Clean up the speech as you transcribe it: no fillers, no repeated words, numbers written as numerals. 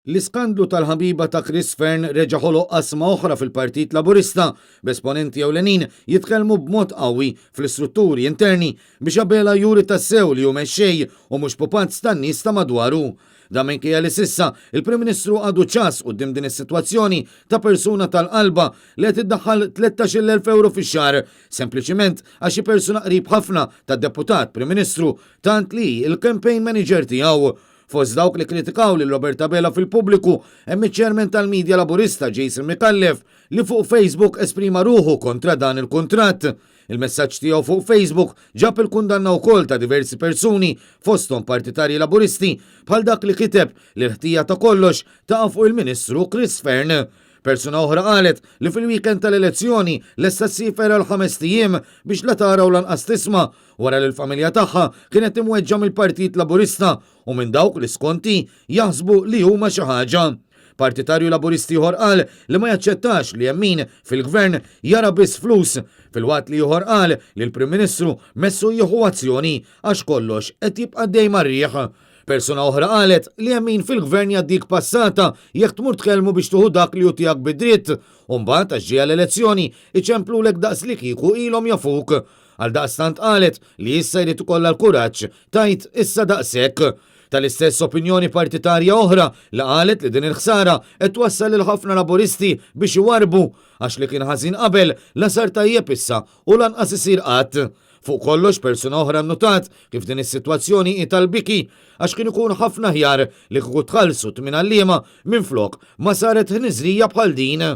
L-iskandlu tal-ħabiba ta' Chris Fearne reġa' ħoloq qasma oħra fil-Partit Laburista, b'esponenti ewlenin jitkellmu b'mod qawwi fl-istrutturi interni biex Abela juri tassew li hu mexxej u mhux pupazz tan-nies ta' madwaru. Dan minkejja li s'issa il-Prim Ministru għadu ċass quddiem din is-sitwazzjoni ta' persuna tal-qalba li qed iddaħħal 13,000 ewro fix-xahar sempliċiment għax hi persuna qrib ħafna tad-Deputat Prim Ministru tant li hi l-campaign manager tiegħu. Fost dawk li kkritikaw lil Robert Abela fil-pubbliku hemm iċ-Chairman tal-Media Laburista Jason Micallef li fuq Facebook esprima ruħu kontra dan il-kuntratt. Il-messaġġ tiegħu fuq Facebook ġab il-kundanna wkoll ta' diversi persuni fosthom partitarji Laburisti bħal dak li kiteb li l-ħtija ta' kollox taqa' fuq il-Ministru Chris Fearne. Persuna oħra qalet li fil-weekend tal-elezzjoni lesta ssiefer għal ħamest ijiem biex la tara u lanqas tisma' wara li l-familja tagħha kienet imweġġa' mill-Partit Laburista u minn dawk li skont hi jaħsbu li huma xi ħaġa. Partitarju Laburist ieħor qal li ma jaċċettax li hemm min fil-Gvern jara biss flus, filwaqt li ieħor qal li l-Prim Ministru messu jieħu azzjoni għax kollox qed jibqa' għaddej mar-riħ. Persuna oħra qalet li hemm min fil-Gvern jgħaddik passata jekk tmur tkellmu biex tieħu dak li hu tiegħek bi dritt u mbagħad għax ġejja l-elezzjoni iċemplulek daqs li kieku ilhom jafuk. Għaldaqstant qalet li issa jrid ikollha l-kuraġġ tgħid issa daqshekk. Tal-istess opinjoni partitarja oħra li qalet li din il-ħsara qed twassal lil ħafna Laburisti biex iwarrbu għax li kien ħażin qabel la sar tajjeb issa u lanqas isir qatt. Fuq kollox persuna oħra nnutat kif din is-sitwazzjoni hi tal-biki għax kien ikun ħafna aħjar li kieku tħallsu tmien għalliema minflok ma saret ħniżrija bħal din.